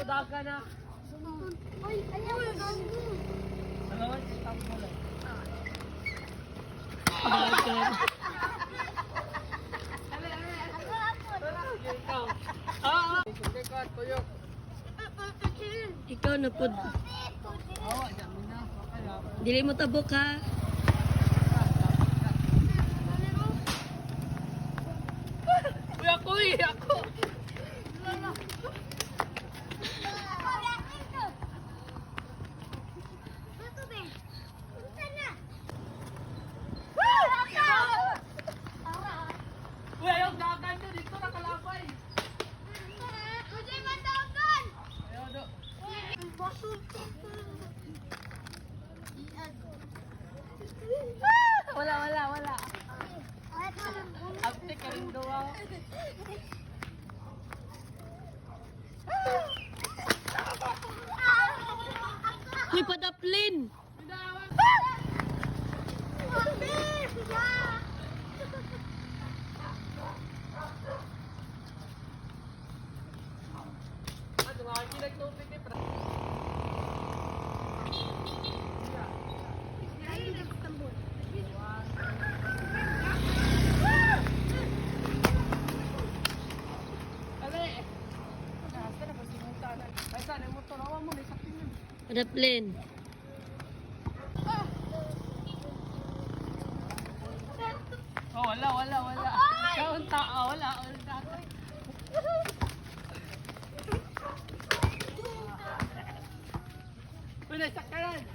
Daga na. Uy, ayaw mo. Salamat sa tapos mo lang. Dagan. Ikaw. Ah, ah. Sundikot, tuyok. Ikaw na pod. Awa, dyan mo na. Kaya. Dili mo tabok ha. Uy, ako eh, ako. Uy, ayaw, dagan nyo. Dito nakalabay. Ayaw, do. Wala, wala, wala. Abte ka rin daw. Ah. Uy, padaplin. Ah, dumaki nagtubig eh. Ale. Asa na ba si Montana? Ay, sana mo turawa mo, may sakit yun. Padaplin. Oh, wala, wala, wala. Ikaw ang tao, wala, wala. Uy, nasakaran.